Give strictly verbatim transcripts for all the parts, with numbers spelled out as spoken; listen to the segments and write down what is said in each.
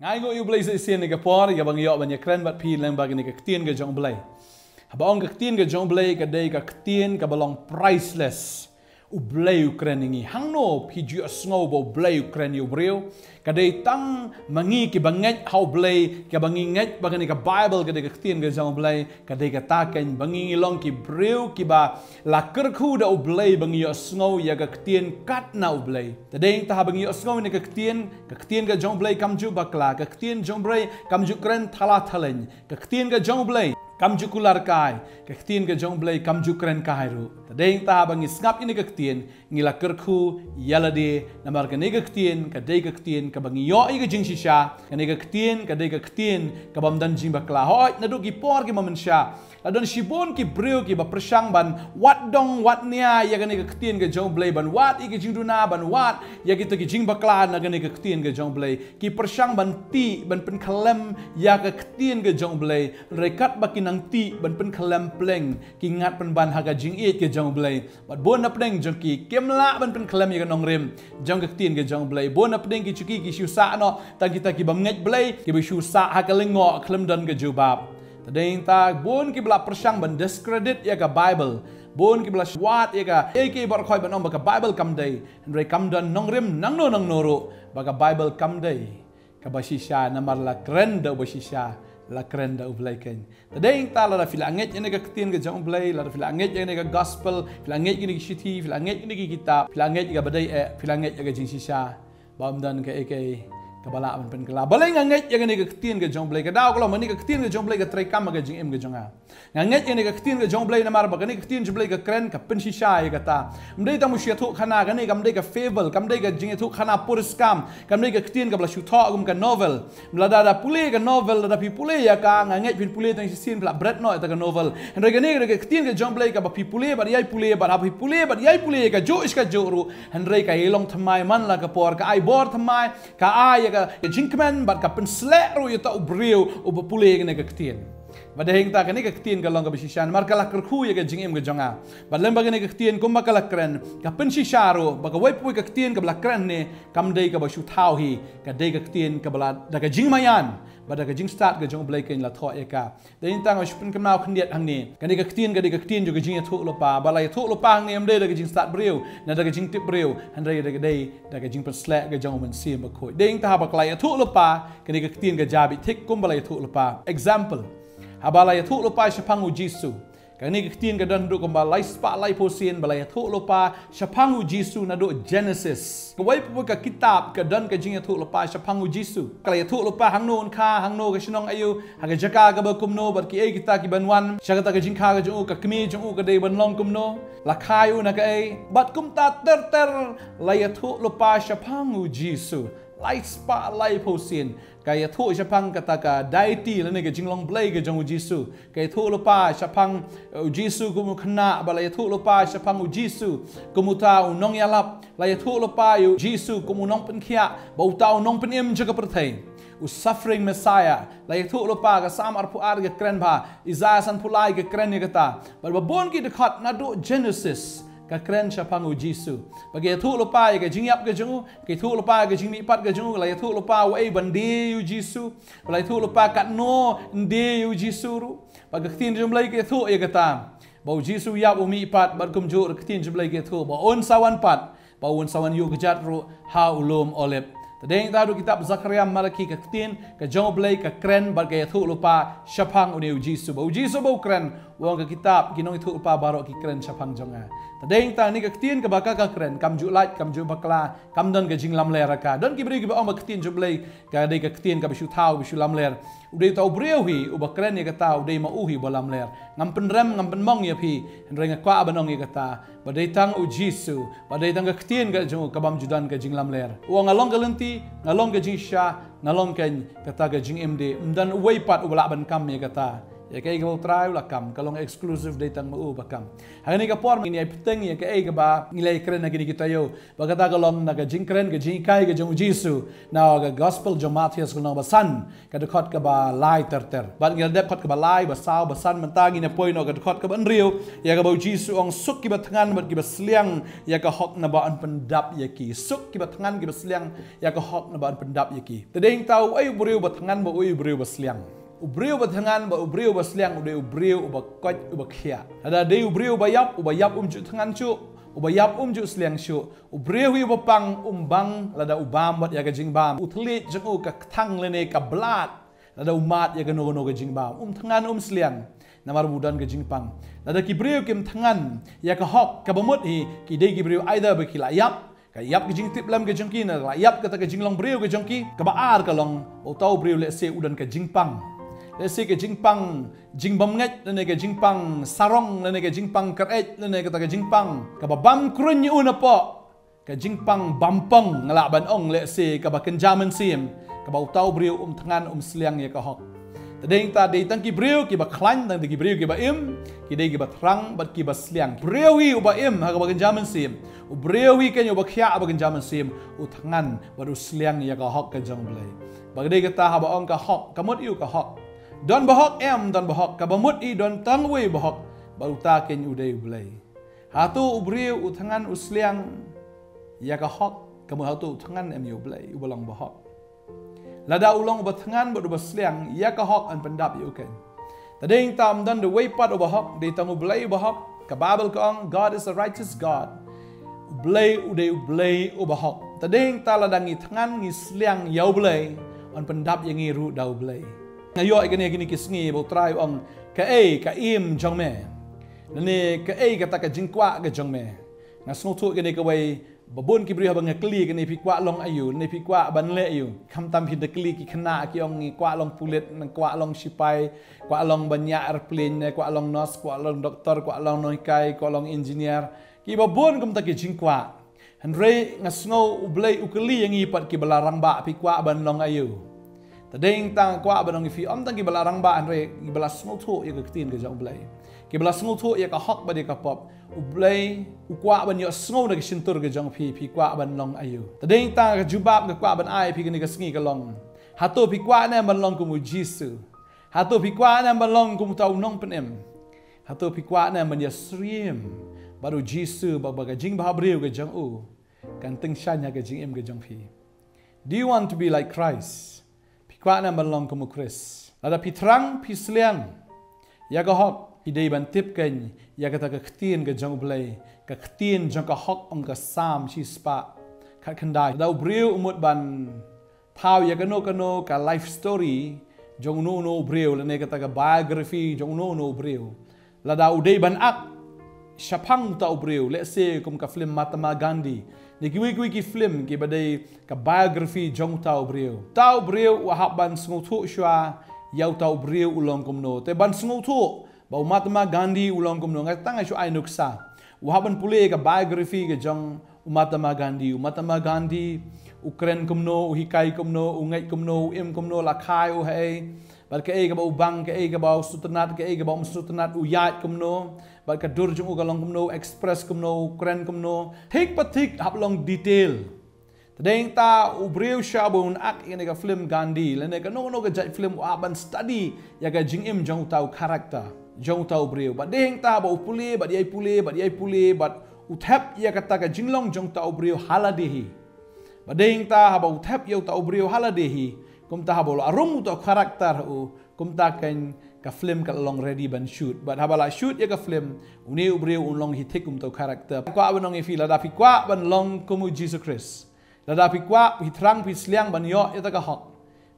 Nga ainguh ïa U Blei sa shisien ïa ka por ïa ba nga ïoh ban ïakren bad phi lyngba kane ka ktien ka jong U Blei. Haba ong ka ktien ka jong U Blei ka dei ka ktien kaba long priceless. U Blei u kren ïa ngi. Hangno phi ju ïohsngew ba U Blei u kren ïa u briew? Ka dei tang ma ngi kiba ngeit ha U Blei, kiba ngi ngeit ba kane ka Baibl ka dei ka ktien ka jong U Blei, ka dei kata keiñ ba ngi ngi long ki briew kiba la kyrkhu da U Blei ba ngi ïohsngew ïa ka ktien kat na U Blei. Te dei tang haba ngi ïohsngew ïa ka ktien, ka ktien ka jong U Blei kam ju bakla, ka ktien jong U Blei kam ju kren thala thaleiñ, ka ktien ka jong U Blei kam ju kular kai, ka ktien ka jong U Blei kam ju kren kai ruh. Te dei tang haba ngi sngap ïa ka ktien, ngi la kyrkhu ïa lade, namar kane ka ktien ka dei ka ktien kaba ngi ïoh ïa ka jingshisha. Kane ka ktien ka dei ka ktien kaba ym don jingbakla. Hooid, naduh ki por ki ma mynsha la don shibun ki briew kiba pyrshang ban wad dong wad nia ïa kane ka ktien ka jong U Blei, ban wad ïa ki jingduna, ban wad ïa kita ki jingbakla na kane ka ktien ka jong U Blei. Ki pyrshang ban tih, ban pynkhlem ïa ka ktien ka jong U Blei. Hynrei katba ki nang tih ban pynkhlem pleng, ki ngat pynban ha ka jingïeit ka jong U Blei. Bad bun na pdeng jong ki kim lah ban pynkhlem ïa ka nongrim jong ka ktien ka jong U Blei. Bun na pdeng ki jong ki ki shu sah noh tang kita ki bym ngeit Blei, kiba shu sah ha ka lyngngoh khlem don ka jubab. Te dei tang bun kiba la pyrshang ban discredit ïa ka Baibl. Bun kiba la wad ïa ka, ïa ki baroh khoit ban ong ba ka Baibl kam dei. Hynrei kam don nongrim nangno nangno ruh ba ka Baibl kam dei kaba shisha, namar la kren da uba shisha, la kren da U Blei keiñ. Te dei tang lada phi la ngeit ïa ka ktien ka jong U Blei, lada phi la ngeit ïa ka gospel, phi la ngeit ïa ki shithi, phi la ngeit ïa ki kitab, phi la ngeit ïa kaba dei eh, phi la ngeit ïa ka jingshisha, ba ym don kaei kaei kaba lah ban pynkylla. Balei nga ngeit ïa ka ktien ka jong U Blei? Ka daw ka long ba ka ktien ka jong U Blei ka treikam ha ka jingim ka jong nga. Nga ngeit ïa ka ktien ka jong U Blei namar ba kane ka ktien jong U Blei ka kren, ka pynshisha ïa kata. Ym dei tang ba shu ïathuh khana, kane kam dei ka fable, kam dei ka jingïathuh khana puriskam, kam dei ka ktien kaba la shu thoh kum ka novel. Lada da pule ka novel, lada phi pule ïa ka, nga ngeit phin pule tang shisien phi la bret noh ïa ka novel. Hynrei kane ka ktien ka jong U Blei kaba phi pule bad ïai pule bad haba phi pule bad ïai pule ïa ka juh shi ka juh ruh, hynrei ka ïai long thymmai man la ka por, ka ai bor thymmai, ka ai ïa ka jingkmen bad ka pynsleh ruh ïa uta u briew uba pule ïa kane ka ktien. Bad dei tang kane ka ktien ka long kaba shisha namar ka la kyrkhu ïa ka jingim ka jong nga. Bad lem bad kane ka ktien kumba ka la kren, ka pynshisha ruh ba kawei pa kawei ka ktien kaba la kren ne kam dei kaba shu thaw hi, ka dei ka ktien kaba la da ka jingmaïan bad da ka jingstad ka jong U Blei keiñ la thoh ïa ka. Dei tang nga shu pynkynmaw khyndiat hangne, kane ka ktien ka dei ka ktien jong ka jingïathuhlypa. Ba la ïathuhlypa hangne ym dei da ka jingstad briew ne da ka jingtip briew, hynrei da ka dei da ka jingpynsleh ka jong U Mynsiem Bakhuid. Dei tang haba ka la ïathuhlypa, kane ka ktien ka jia beit thik kumba la ïathuhlypa. Example, haba la ïathuhlypa shaphang U Jisu, kane ka ktien ka don haduh kumba lai spah laiphew sien ba la ïathuhlypa shaphang U Jisu naduh Genesis. Kawei pa kawei ka kitab ka don ka jingïathuhlypa shaphang U Jisu. Ka la ïathuhlypa hangno un kha, hangno ka shnong aïu, ha ka jaka kaba kumno, bad kiei kita kiban wan sha kata ka jingkha ka jong u, ka kmie jong u ka dei ban long kumno, la kha ïa u na kaei, bad kumta ter ter. La ïathuhlypa shaphang U Jisu lai spah laiphew sien. Ka ïathuh shaphang kata ka deity lane ka jinglong Blei ka jong U Jisu. Ka ïathuhlypa shaphang, eh, U Jisu kum u khynnah, bad la ïathuhlypa shaphang U Jisu kum uta u nongïalap. La ïathuhlypa ïa U Jisu kum u nongpynkhiah bad uta u nongpynim jong ka pyrthei, u suffering Messiah. La ïathuhlypa, ka Salm arphew ar ka kren bha, Isaiah sanphew lai ka kren ïa kata. Bad ba bun ki dkhot naduh Genesis ka kren shaphang U Jisu. Ba ka ïathuhlypa ïa ka jingïap ka jong u, ka ïathuhlypa ïa ka jingmihpat ka jong u, la ïathuhlypa uei ban die ïa U Jisu, ba la ïathuhlypa katno un die ïa U Jisu ruh. Ba ka ktien jong U Blei ka ïathuh ïa kata, ba U Jisu u ïap, u mihpat, bad kumjuh ruh ka ktien jong U Blei ka ïathuh ba un sa wan pat, ba un sa wan ïuh kjat ruh ha u lum Olib. Te dei tang haduh kitab Zakaria, Malaki, ka ktien ka jong U Blei ka kren bad ka ïathuhlypa shaphang une U Jisu. Ba U Jisu ba u kren, u ong ka kitab, ki nongïathuhlypa baroh ki kren shaphang jong nga. Te dei tang kane ka ktien kaba ka ka kren kam ju lait, kam ju bakla, kam don ka jinglamler ha ka. Don ki briew kiba ong ba ka ktien jong U Blei ka dei ka ktien kaba shu thaw, ba shu lamler. U dei uta u briew hi uba kren ïa kata, u dei ma u hi uba lamler. Ngam pynrem, ngam pynmong ïa phi, hynrei nga kwah ban ong ïa kata, ba dei tang U Jisu, ba dei tang ka ktien ka jong u ka bym ju don ka jinglamler. U ong nga long ka lynti, nga long ka jingshisha, nga long keiñ kata ka jingim de. Ym don uwei pat uba lah ban kam ïa kata. Ïa kaei kaba U Trai u la kam, ka long exclusive, dei tang ma u ba kam. Ha kane ka por ngin ïai bteng ïa kaei kaba ngi la ïakren ha kine ki taïew. Ba kata ka long na ka jingkren, ka jinghikai ka jong U Jisu. Na ka gospel jong u Mathaios ka lynnong ba san, ka dkhot kaba lai ter ter. Bad ngi la dep dkhot kaba lai, ba saw, ba san, mynta ngin ïa poi noh ka dkhot kaba hynriew. Ïa kaba U Jisu u ong, suk kiba thngan bad kiba sliang ïa ka hok, naba yn pyndap ïa ki. Suk kiba thngan kiba sliang ïa ka hok, naba yn pyndap ïa ki. Te dei hangta uei u briew ba thngan bad uei u briew ba sliang? U briew ba thngan bad u briew ba sliang u dei u briew uba koit uba khiah. Lada dei u briew uba ïap, uba ïap um ju thngan shuh, uba ïap um ju sliang shuh. U briew hi uba pang um bang lada u bam bad ïa ka jingbam. U thylliej jong u, ka kthang lane ka blad, lada u mad ïa kano kano ka jingbam, um thngan um sliang, namar ba u don ka jingpang. Lada ki briew kim thngan ïa ka hok, kaba mut hi ki dei ki briew either ba ki la ïap, ka ïap ka jingtiplem ka jong ki, ne la ïap kata ka jinglong briew ka jong ki. Kaba ar ka long, uta u briew lehse u don ka jingpang. Lehse ka jingpang jingbymngeit, lane ka jingpang sarong, lane ka jingpang kyreit, lane kata ka jingpang kaba bam kruiñ ïa u napoh. Ka jingpang bampong, nga lah ban ong lehse kaba kynja mynsiem, kaba uta u briew um thngan um sliang ïa ka hok. Te dei hangta dei tang ki briew kiba khlaiñ, tang dei ki briew kiba im, ki dei kiba thrang bad kiba sliang. Briew hi uba im ha kaba kynja mynsiem, u briew hi keiñ uba khiah ha kaba kynja mynsiem, u thngan bad u sliang ïa ka hok ka jong U Blei. Ba ka dei kata haba ong ka hok, ka mut aïu ka hok? Don ba hok em, don ba hok, kaba mut hi don tang uwei ba hok, bad uta keiñ u dei U Blei. Hato u briew u thngan u sliang ïa ka hok, ka mut hato u thngan em ïa U Blei uba long ba hok? Lada u long uba thngan bad uba sliang ïa ka hok, yn pyndap ïa u keiñ. Te dei hangta ym don da uwei pat uba hok, dei tang U Blei uba hok. Ka Baibl ka ong, God is a righteous God. U Blei u dei U Blei uba hok. Te dei hangta lada ngi thngan ngi sliang ïa U Blei, yn pyndap ïa ngi ruh da U Blei. Nga ïoh ïa kane kine ki sngi ba U Trai u ong, kaei ka aim jong me? Lane kaei kata ka jingkwah ka jong me? Nga sngewthuh kane kawei, ba bun ki briew haba nga kylli kane, phi kwah long aïu, lane phi kwah ban leh aïu? Khamtam phi da kylli ki khynnah, ki ong ngi kwah long pulit, ngi kwah long shipai, kwah long ban ñiah airplane, ne kwah long nurse, kwah long doctor, kwah long nonghikai, kwah long engineer. Kiba bun kumta ki jingkwah. Hynrei nga sngew U Blei u kylli ïa ngi pat kiba la rangbah, phi kwah ban long aïu? Te dei hangta nga kwah ban ong ïa phi, ym tang kiba la rangbah, hynrei kiba la sngewthuh ïa ka ktien ka jong U Blei, kiba la sngewthuh ïa ka hok bad ïa ka pop. U Blei u kwah ban ïohsngew na ka shyntur ka jong phi, phi kwah ban long aïu? Te dei hangta ka jubab nga kwah ban ai ïa phi kane ka sngi ka long, hato phi kwah ne em ban long kum U Jisu? Hato phi kwah ne em ban long kum uta u nongpynim? Hato phi kwah ne em ban ïasyriem bad U Jisu, ba, ba ka jingbhabriew ka jong u kan tyngshaiñ ha ka jingim ka jong phi? Do you want to be like Christ? Phi kwah ne em ban long kum U Khrist? Lada phi thrang phi sliang ïa ka hok, phi dei ban tip keiñ ïa kata ka ktien ka jong U Blei, ka ktien jong ka hok, ong ka Salm shispah khatkhyndai. Lada u briew u mut ban thaw ïa kano kano ka life story jong uno uno u briew, lane kata ka biography jong uno uno u briew, lada u dei ban ak shaphang uta u briew, lehse kum ka film Mahatma Gandhi, ne kiwei kiwei ki film kiba dei ka biography jong uta u briew, uta u briew u hap ban sngewthuh shuwa ïa uta u briew u long kumno. Te ban sngewthuh ba u Mahatma Gandhi u long kumno, nga tang nga shu ai nuksa. U hap ban pule ka biography ka jong u Mahatma Gandhi. U Mahatma Gandhi u kren kumno, u hikai kumno, u ngeit kumno, u im kumno, la khai u haei, bad kaei kaba u bang, kaei kaba u sngewtynnat, kaei kaba um sngewtynnat, u ïaid kumno, bad ka dur jong u ka long kumno, u express kumno, u kren kumno, thik pa thik hap long detail. Te dei hangta u briew sha ba un ak ïa kane ka film Gandhi, lane kano kano ka jait film, u hap ban study ïa ka jingim jong uta u character jong uta u briew. Bad dei hangta ba u pule, bad ïai pule, bad ïai pule, bad u thep ïa kata ka jinglong jong uta u briew ha lade hi. Bad dei hangta haba u thep ïa uta u briew ha lade hi, kumta haba u la rung uta u character ha u, kumta keiñ ka film ka la long ready ban shoot. Bad haba la shoot ïa ka film, une u briew un long hi thik kum uta u character. Kwah ban ong ïa phi, lada phi kwah ban long kum U Jisu Khrist, lada phi kwah, phi thrang phi sliang ban ïoh ïa kata ka hok,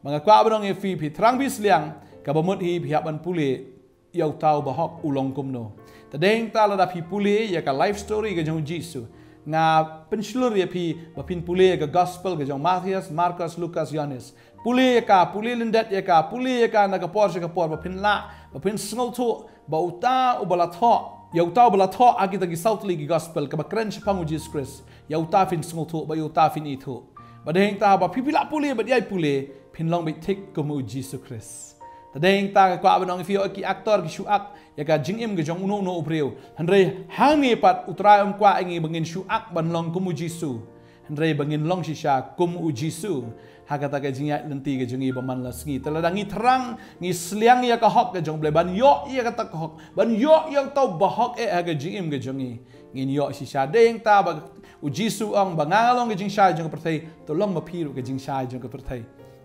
ba nga kwah ban ong ïa phi, phi thrang phi sliang, kaba mut hi phi hap ban pule ïa uta u bahok u long kumno. Te dei hangta lada phi pule ïa ka life story ka jong U Jisu, nga pynshlur ïa phi ba phin pule ïa ka gospel ka jong Mathaios, Markos, Lukas, Ïoannis. Pule ïa ka, pule lyndet ïa ka, pule ïa ka na ka por sha ka por, ba phin lah, ba phin sngewthuh ba uta uba la thoh, ïa uta uba la thoh ha kita ki saw tylli ki gospel kaba kren shaphang U Jisu Khrist, ïa uta phin sngewthuh, bad ïa uta phin ithuh. Bad dei hangta ba phi, phi lah pule bad ïai pule, phin long beit thik kum U Jisu Khrist. Te dei nangta nga kwah ban ong ïa phi, ïoh ki aktor ki shu ak ïa ka jingim ka jong uno uno u briew. Hynrei hangne pat U Trai um kwah ïa ngi ba ngin shu ak ban long kum U Jisu, hynrei ba ngin long shisha kum U Jisu ha kata ka jingïaid lynti ka jong ngi ba man la sngi. Te lada ngi thrang, ngi sliang ïa ka hok ka jong U Blei, ban ïoh ïa kata ka hok, ban ïoh ïa uta u bahok eh ha ka jingim ka jong ngi, ngin ïoh shisha. Dei nangta ba U Jisu u ong ba nga nga long ka jingshai jong ka pyrthei, to long ma phi ruh ka jingshai jong ka pyrthei.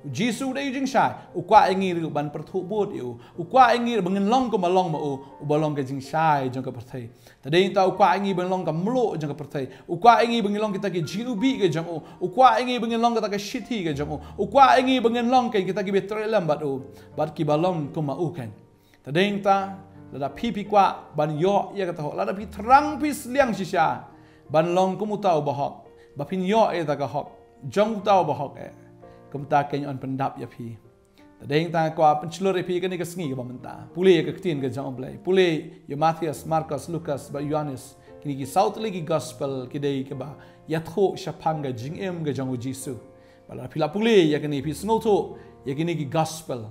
U Jisu u dei u jingshai, u kwah ïa ngi ruh ban pyrthuh bud ïa u. U kwah ïa ngi ruh ba ngin long kumba long ma u, uba long ka jingshai jong ka pyrthei. Te dei nangta u kwah ïa ngi ban long ka mluh jong ka pyrthei. U kwah ïa ngi ba ngin long kita ki jingïohi ka jong u. U kwah ïa ngi ba ngin long kata ka shithi ka jong u. U kwah ïa ngi ba ngin long kita kiba trei lem bad u, bad kiba long kum ma u. Te dei nangta, lada phi phi kwah ban ïoh ïa kata ka hok, lada phi thrang phi sliang shisha ban long kum uta u bahok, ba phin ïoh ïa kata ka hok jong uta u bahok eh, kumta keiñ yn pyndap ïa phi. Te dei nangta nga kwah pynshlur ïa phi kane ka sngi kaba mynta. Pule ïa ka ktien ka jong U Blei. Pule ïa Mathaios, Markos, Lukas bad Ïoannis. Kine ki saw tylli ki gospel ki dei kiba ïathuh shaphang ka jingim ka jong U Jisu. Bad lada phi la pule ïa kine, phi sngewthuh ïa kine ki gospel,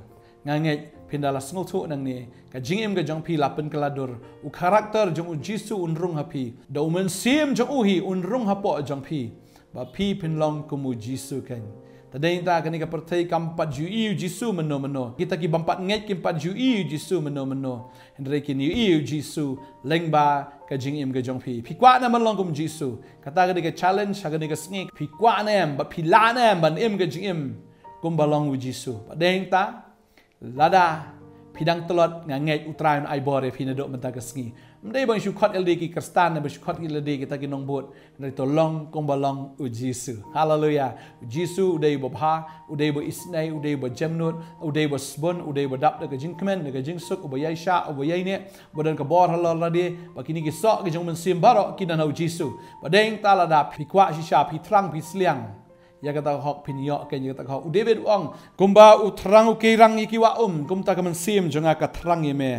nga ngeit phin da la sngewthuh nangne, ka jingim ka jong phi la pynkylla dur. U character jong U Jisu un rung ha phi. Da U Mynsiem jong u hi un rung hapoh jong phi, ba phi phin long kum U Jisu keiñ. Te dei nangta kane ka pyrthei kam pat ju ïohi ïa U Jisu mynno mynno. Kita ki bym pat ngeit kim pat ju ïohi ïa U Jisu mynno mynno. Hynrei kin ïohi ïa U Jisu lyngba ka jingim ka jong phi. Phi kwah ne em ban long kum U Jisu? Kata ka dei ka challenge ha kane ka sngi. Phi kwah ne em, bad phi lah ne em ban im ka jingim kumba long U Jisu? Bad dei nangta, lada phi dang tlot, nga ngeit U Trai un ai bor ïa phi naduh mynta ka sngi. Ym dei ban shu khot ïalade ki Khristan, ne ban shu khot ïalade kita ki nongbud, hynrei to long kumba long U Jisu. Haleluya. U Jisu u dei uba bha, u dei uba isynei, u dei uba jemnud, u dei uba sbun, u dei uba dap da ka jingkmen, da ka jingsuk, uba ïaishah, uba ïaineh, uba don ka bor halor lade. Bad kine ki soh ki jong U Mynsiem baroh ki don ha U Jisu. Bad dei nangta, lada phi kwah shisha, phi thrang phi sliang ïa kata ka hok, phin ïoh keiñ ïa kata ka hok. U David u ong, kumba u thrang u keirang ïa ki wah um, kumta ka mynsiem jong nga ka thrang ïa me,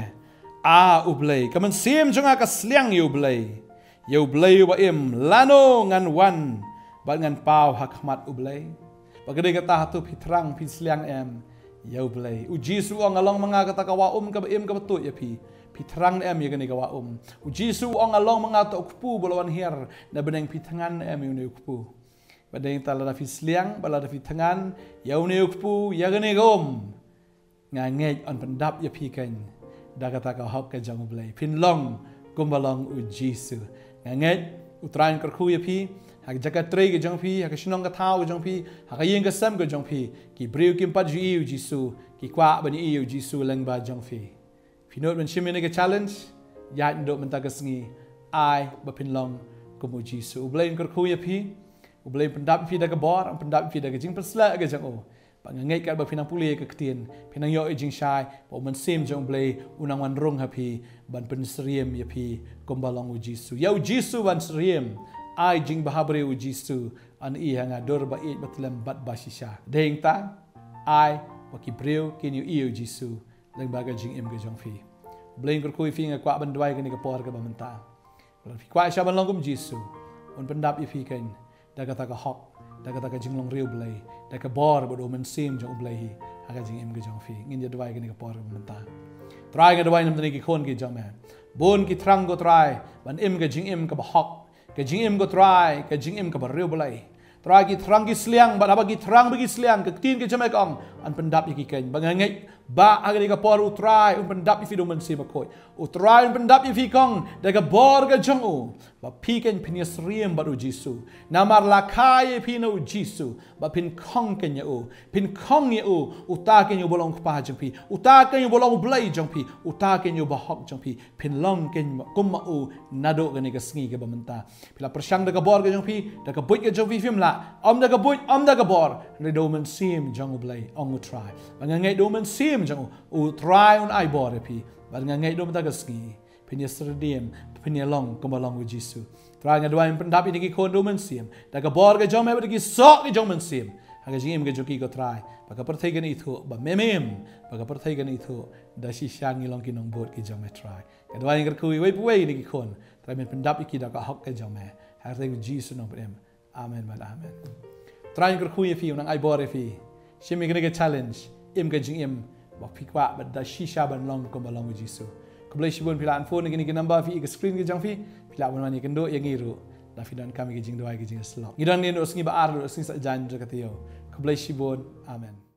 A U Blei. Ka mynsiem jong nga ka sliang ïa U Blei, ïa U Blei uba im. Lano ngan wan bad ngan paw ha khmat U Blei? Bad ka dei kata, hato phi thrang phi sliang em ïa U Blei? U Jisu u ong, nga long ma nga kata ka wah um kaba im kaba tuid ïa phi. Phi thrang ne em ïa kane ka wah um? U Jisu u ong, nga long ma nga uta u kpu ba la wan hiar na bneng. Phi thngan ne em ïa une u kpu? Bad dei nangta, lada phi sliang bad lada phi thngan ïa une u kpu, ïa kane ka um, nga ngeit yn pyndap ïa phi keiñ da kata ka hok ka jong U Blei. Phin long kumba long U Jisu. Nga ngeit U Trai un kyrkhu ïa phi ha ka jaka trei ka jong phi, ha ka shnong ka thaw ka jong phi, ha ka ïing ka sem ka jong phi. Ki briew kim pat ju ïohi ïa U Jisu, ki kwah ban ïohi ïa U Jisu lyngba jong phi. Phi nud ban shim ïa kane ka challenge? Ïaid naduh mynta ka sngi, ai ba phin long kum U Jisu. U Blei un kyrkhu ïa phi. U Blei un pyndap ïa phi da ka bor, un pyndap ïa phi da ka jingpynshlur ka jong u. Bad nga ngeit katba phi nang pule ïa ka ktien, phi nang ïoh ïa ka jingshai ba U Mynsiem jong U Blei un nang wan rung ha phi ban pynsyriem ïa phi kumba long U Jisu. Ïa U Jisu ban syriem. Ai jingbhabriew U Jisu, yn i ha nga dur ba ïeit ba tlem bad ba shisha. Dei nangta, ai ba ki briew kin ïohi ïa U Jisu lyngba ka jingim ka jong phi. U Blei un kyrkhu ïa phi. Nga kwah ban duwai kane ka por kaba mynta. Lada phi kwah shisha ban long kum U Jisu, un pyndap ïa phi keiñ da kata ka hok, da kata ka jinglong riewblei, da ka bor bad U Mynsiem jong U Blei hi ha ka jingim ka jong phi. Ngin ïa duwai kane ka por kaba mynta. Trai, nga duwai namar kine ki khun ki jong me. Bun ki thrang, ko Trai, ban im ka jingim kaba hok, ka jingim, ko Trai, ka jingim kaba riewblei. Trai, ki thrang ki sliang, bad haba ki thrang bad ki sliang, ka ktien ka jong me ka ong, yn pyndap ïa ki keiñ. Bad nga ngeit ba ha kane ka por U Trai un pyndap ïa phi da U Mynsiem Bakhuid. U Trai un pyndap ïa phi, kong, da ka bor ka jong u, ba phi keiñ phin ïasyriem bad U Jisu. Namar la kha ïa phi na U Jisu, ba phin khong keiñ ïa u, phin khong ïa u, uta keiñ uba long U Kpa jong phi, uta keiñ uba long U Blei jong phi, uta keiñ uba hok jong phi. Phin long keiñ kum ma u naduh kane ka sngi kaba mynta. Phi la pyrshang da ka bor ka jong phi, da ka buit ka jong phi phim lah. Ym da ka buit, ym da ka bor, hynrei da U Mynsiem jong U Blei, ong U Trai. Bad nga ngeit da U Mynsiem jong u, U Trai un ai bor ïa phi. Bad nga ngeit naduh mynta ka sngi phin ïasyriem, phin ïalong kumba long U Jisu. Trai, nga duwai un pyndap ïa kine ki khun da U Mynsiem, da ka bor ka jong me bad da ki soh ki jong U Mynsiem ha ka jingim ka jong ki, ko Trai. Ba ka pyrthei kan ithuh ba me me im, ba ka pyrthei kan ithuh da shisha ngi long ki nongbud ki jong me, Trai. Nga duwai un kyrkhu ïa uwei pa uwei na ki khun. Trai, men pyndap ïa ki da ka hok ka jong me. Ha ka kyrteng U Jisu nongpynim. Amen bad amen. Trai un kyrkhu ïa phi, un nang ai bor ïa phi. Shim ïa kane ka challenge, im ka jingim ba phi kwah ba da shisha ban long kumba long u Jisu. Khublei shibun. Phi lah ban phone na kine ki number phi i ka screen ka jong phi, phi lah ban wan ïakynduh ïa ngi ruh lada phi donkam ïa ki jingduwai ki jingïasyllok. Ngi don ne u sngi ba ar, u sngi Saitjaiñ, hynrei kata ïa u. Khublei shibun. Amen.